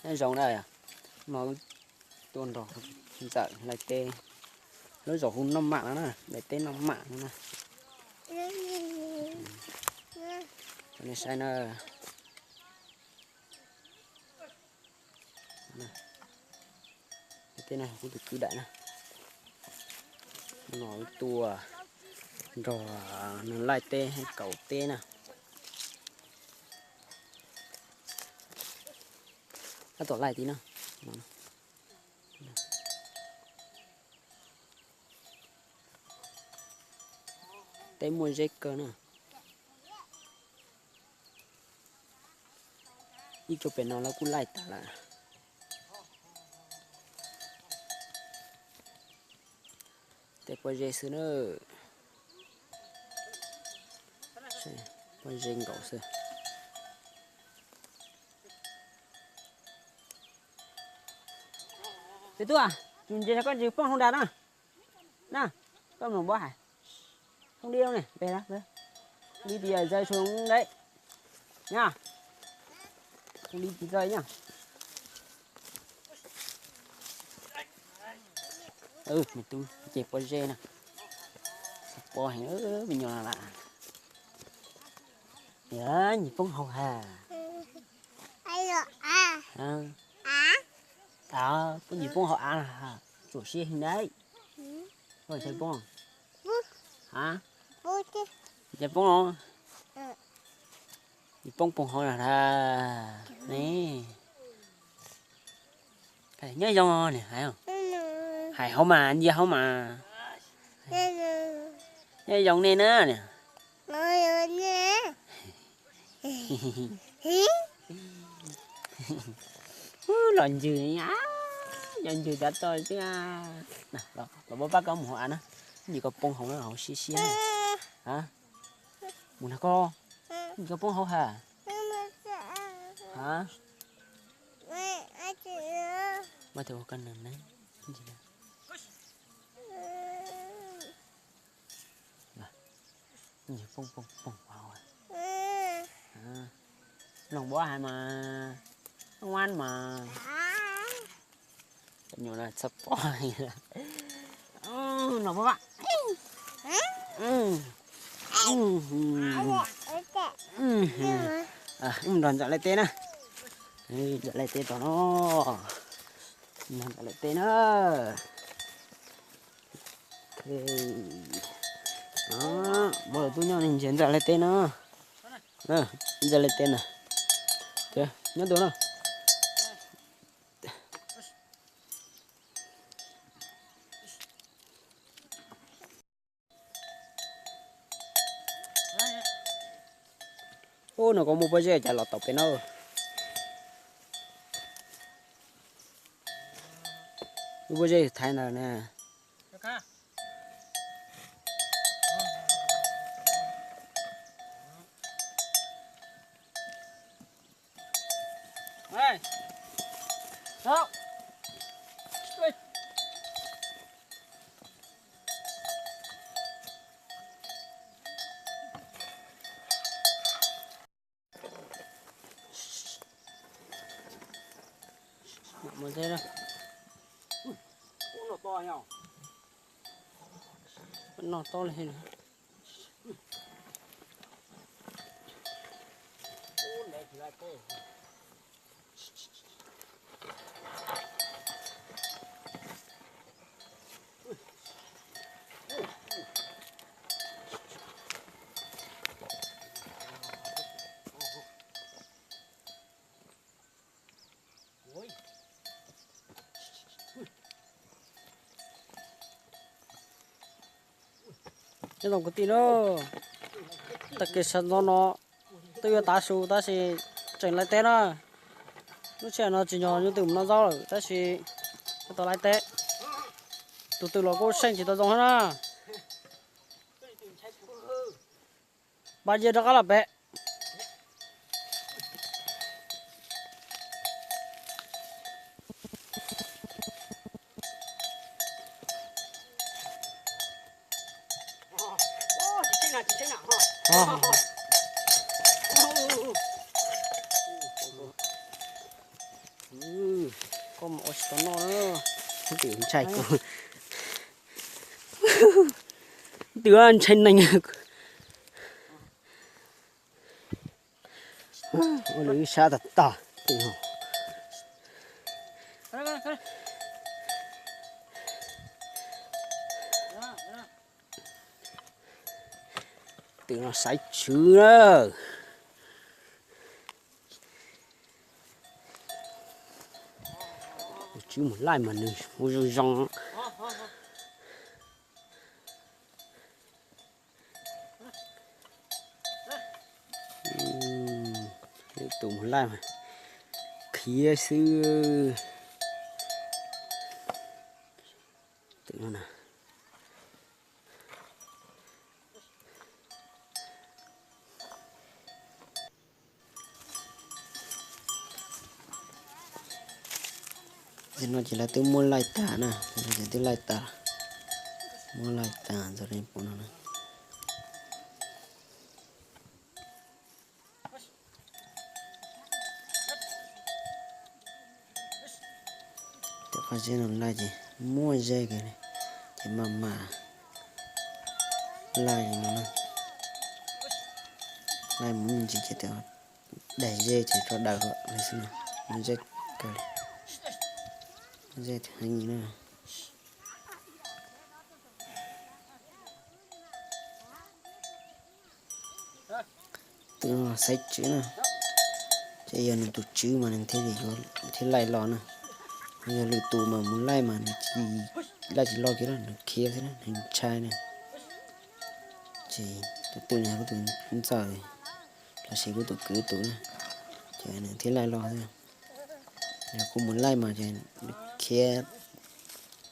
Nyob zoo na, no tuaj nrog ntxawm laij teb, lub zos hu Noj Mam no na, laij teb Noj Mam no na. Cov nej saib na, tej no kuv tus kwv daim na, no tuaj nrog nws laij teb kaum teb na. Tab tom laij tid na. Teb muaj zeb kawg na. Ib tsoom pem no lawv kuj laij tas lawm. Tej pob zeb xwb na. Pob zeb nkaus xwb. Tus tub, tus ntses koj ntsis poob hauv nrad na. Na, koj mloog npov hais. Không đi đâu này, về đó, về. Không đi thì giờ rơi xuống đấy. Nha. Không đi thì rơi nhá. Ừ, mày tung, chè po dê nè. Sắp po hả, ơ, mày nhỏ là lạ. Dạ, nhịp phóng hậu hà. Ờ. Ờ, có nhịp phóng hậu à, hả? Chủ xe hình đấy. Có phải xe phóng không? Hả? Xe phóng không? Nhịp phóng phóng hậu là, nè. Nyob zoo nè, hais, hais hauv mas, ntsia hauv mas. Nyob zoo nej na. Los ntsws, los ntsws tav toj xwb. Los pab pab koj mus hauv av na, ntsis koj poob hauv na, hauv siab siab na. Mus nag koj, ntsis koj poob hauv ha. Ha? Mas tus ua koj nws ne. Nws poob poob poob hauv. Mloog npov hais mas, nguab mas. Nyuam no txhob pom. No pab pab. Wb mus nrog ntxawm laij teb na. Ntxawm laij teb tod no. Nrog ntxawm laij teb na. Muab lawv tub nyob ne, ntsia ntxawm laij teb na. Ntxawm laij teb na. Nyob tus na. Ub, no koj muaj pob zeb cas los tau pem no. Muaj pob zeb thaiv ntawd na. No to li. Nyob zoo kwv tij na, tag kis sawv ntxov no twb yuav tav su tab sis tseem laij teb na. Lub sij hawm no tsis nyob nyuj twm mus noj zaub lawm tab sis tau laij teb. Tus twg los kuj seej tsis tau zoo thiab na. Npaj cia rov qab los pem. Mus ua tsis tau noj, twb ntshai kuv, twb ntshai neeg. Ua lwm ib sab tag tag. Twm no saiv tswv na. Tus tswv mus laij mas nws ua zoo zoo. Tus mus laij mas khiav xwb. Twm no na. Tam no ces lawv twb muab laij tag na, tam no ces twb laij tag, muab laij tag ntxog li pom no na. Tej qhov zeb no laij ces muaj zeb kawg li, ces maj mam laij li no na. Laij mus me ntsis ces daig zeb ces rov daws li xwb na, muaj zeb kawg li, muaj zeb heev na. Twm no xaiv tswv na, ces yog nws tus tswv mas nws thiaj li yuav, thiaj laij los na. Yog lwm tus mas mus laij mas nws tsis, laij tsis los kiag na, nws khiav xwb na, nws ntshai na. Ces tus twm no yog kuv tus ntxawm los sis kuv tus kwv tus na, ces nws thiaj laij los xwb. Yog kuv mus laij mas ces nws khiav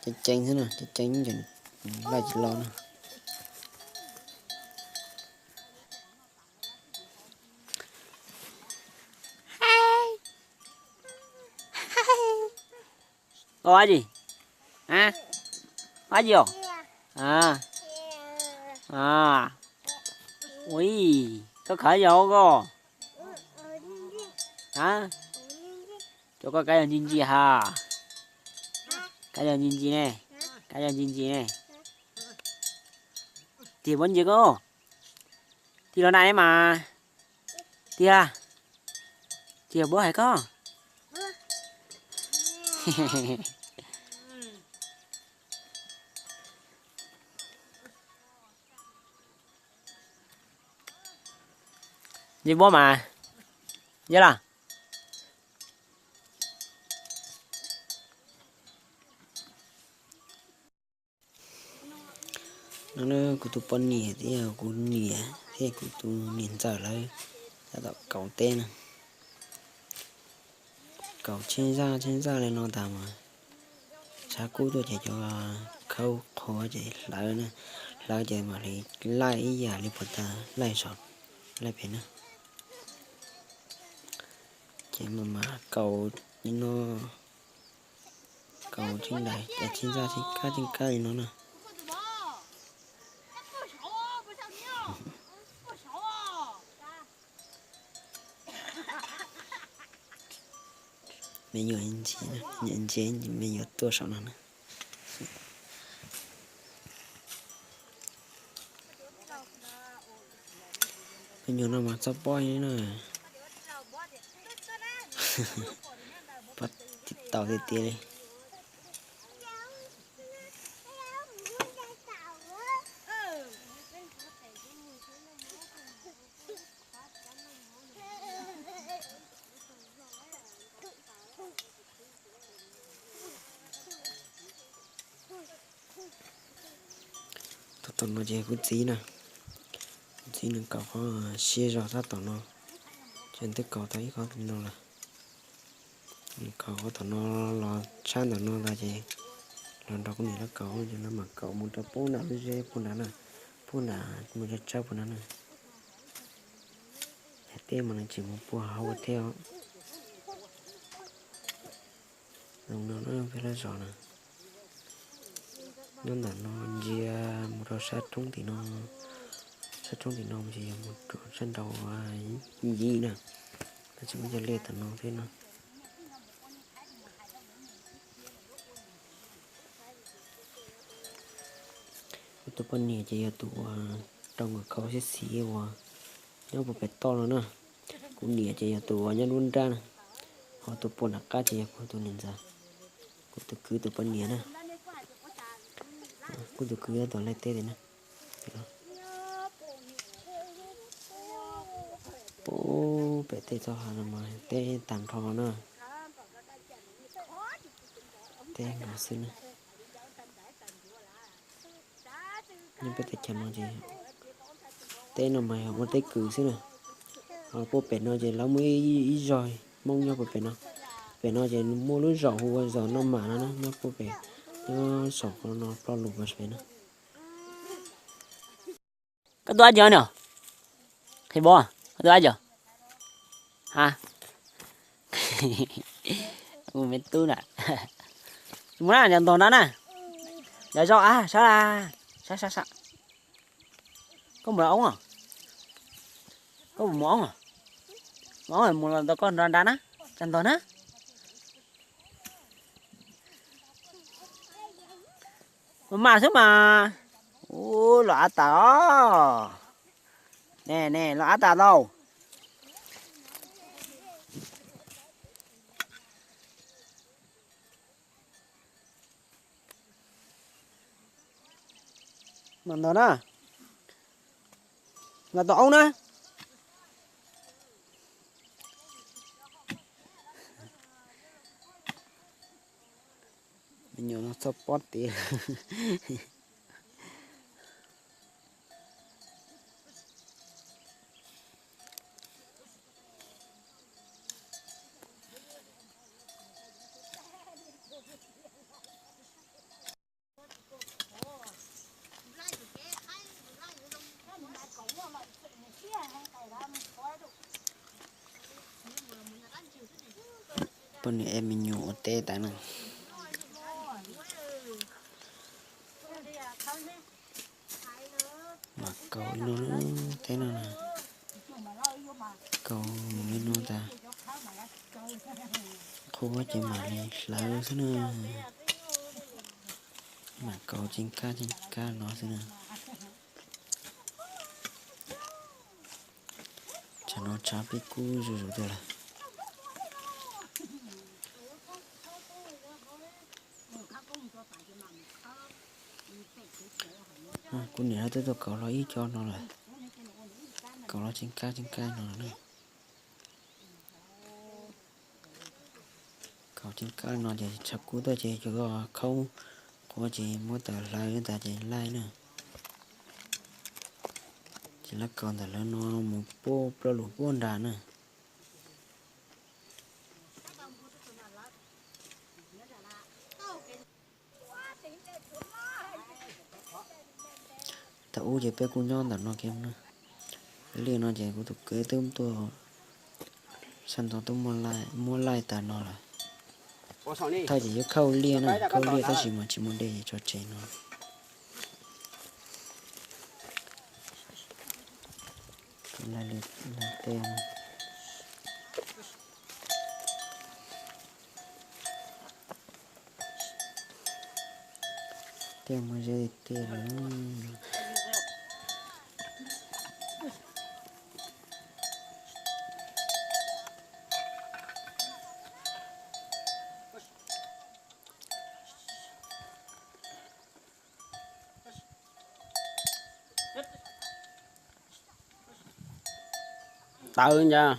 ceev ceev xwb na, ceev ceev ces nws laij tsis los na. Ua dab tsi? Ua dab tsi os? Ua, koj khav yog koj? Cov koj kab yog ntsia ntsia ha. Kab yog ntsia ntsia ne. Kab yog ntsia ntsia ne. Tiag, puab ntsia koj. Tig los nai mas. Tiag, tiag, puab hais koj. Ntsia puab mas. Yog los. No kuv tus poj niam thiab kuv niam thiab kuv tus niam ntxawm lawv tab tom kaus teb na. Kaus tsheej zaj tsheej zaj li no tas mas tshav kub tuaj ces cov khawb qhuav ces hlawv na, hlawv ces mam li laij ib yam li puag ta laij saum, laij pem na. Ces mas mas kaus li no, kaus tsheej dais ces tsheej zaj tsheej kab tsheej kab li no na. Me nyuam ntsia, me nyuam tuaj saum no na. Me nyuam no mas txog pob li na. Pob tau tiag tiag li. Tab tom no ces kuv txiv na, kuv txiv nws kaus qhov siab zog tab tom no, ces twb kaus tau ib qho li no lawm. Nws kaus qhov tom no los tshab ntawm no ntag ces los nrog kuv niam lawv kaus, ces lawv mam kaus mus rau pub nram lub zeb pub nrad na, pub nram mus rau tsawb pub nrad na. Yog tej mas nws tseem mus puag hauv ua thiab os. Zoo no na peb lub zos na. Nyob ntawm no ntsia mus rau sab roob tim no, sab roob tim no ces yog mus rau sab nraud yim na, tab sis muaj cov liaj tom no thiab no. Tus poj niam ces yog tus uas rau nkawd khau xiab xiv uas nyob puag pem toj no na. Kuv niam ces yog tus uas nyob lub nrab na, ho tus puag nram qab ces yog kuv tus niam ntxawm, kuv tus kwv tus poj niam na. Kuv tus kwv tab tom laij teb tiag na. Puag pem tej txoj hav no mas teb tag nrho na, teb nkaus xwb na. Nyob peb teb chaws no ces teb no mas yog ua teb kws xwb na. Ho puag pem no ces lawv muaj ib zos Hmoob nyob puag pem no. Pem no ces muaj lub zos hu ua zos Noj Mam no na, nyob puag pem, nyob saum qhov no ploj lus puag pem na. Koj tuaj dab tsi no? Qhia bo, koj tuaj dab tsi? Ha, ua me tub na. Mus na, cov ntog no na. Cov zaub a, sab, sab, sab, sab. Koj mus los oob os? Koj mus oob os? Mus oob mus los ntog koj nrog nrad na, cov ntog na. Mas mas xwb mas. Ub, los av tas os. Ne ne, los av tas tau. Mas ntog na. Los ntog oob na. Me nyuam no txhob pob tias. Poj niam es me nyuam ua teb tas na. Mas kaus ib hnub teb no na. Kaus mus ib hnub tas, qhuav ces mam li hlawv xwb na. Mas kaus ceeb kab ceeb kab no xwb na. Tsam no tshav pib kub zuj zus tiag lawm. Kuv niam twb tuaj kaus hlo ib co no lawm. Kaus hlo ceeb kab ceeb kab no na. Kaus ceeb kab no ces tshav kub tuaj ces cov khaub qhuav ces muab tawm hlawv tas ces laij na. Ces lawv kaus ntawm lawv no mus puag plaub lus puag nrad na. Thaum ub ces peb kuj nyob ntawm no kiag na. Liaj no ces kuv tus kwv twb tuaj sab ntoo tuaj muab laij tas no lawm. Thawj ces yuav khauj liaj na, khauj liaj tab sis mas tsis muaj dej es tso tsev no. Laij tej Tej muaj zeb tiag tiag li. Tawv ncaj.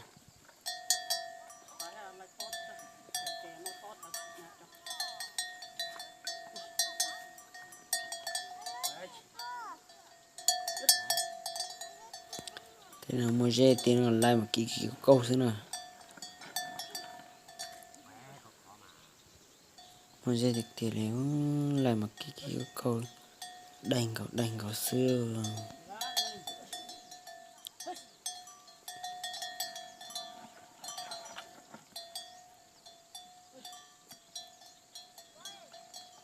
Tej no muaj zeb tiag no laij mas kiv kiv kauj xwb na. Muaj zeb tiag tiag li, laij mas kiv kiv kauj, daig nkaus daig nkaus xwb.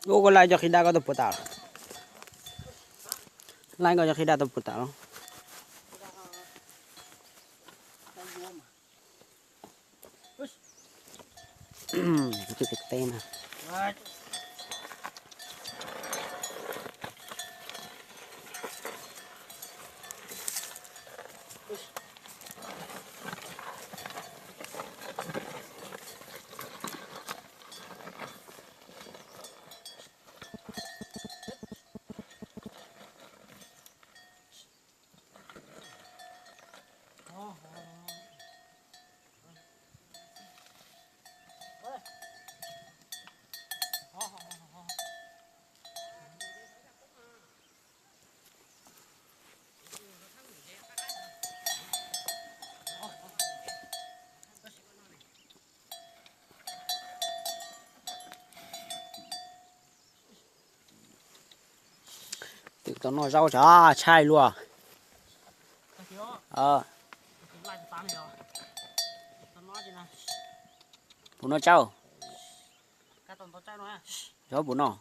Ub, koj laij cov qhib dab koj tau puas tas? Laij koj cov qhib dab tau puas tas los? Kuv tus teb na. Tau noj zaub tshaib luaj. Puas noj tsau? Zaub puas noj?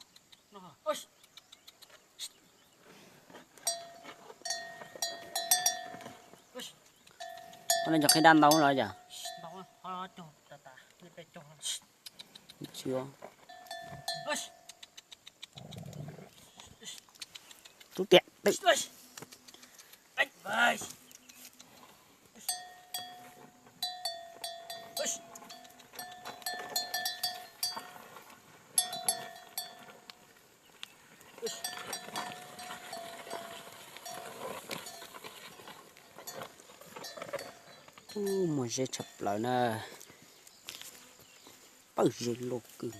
Koj nej cov qhib dab ntau los cas? Tub tiam. Ub, muaj zeb tshaj plaws na. Pawg zeb loj kawg.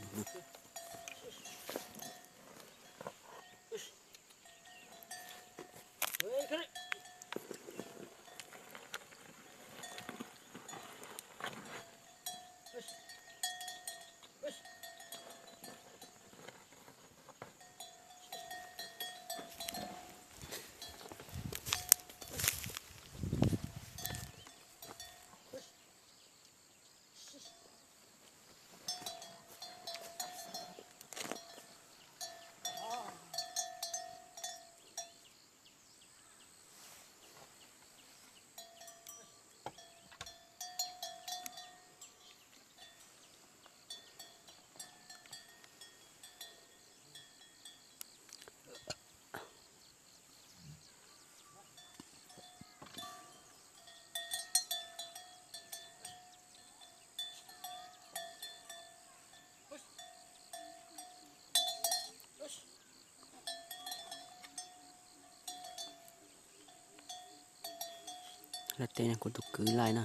Laj teb kuv tus kwv laij na.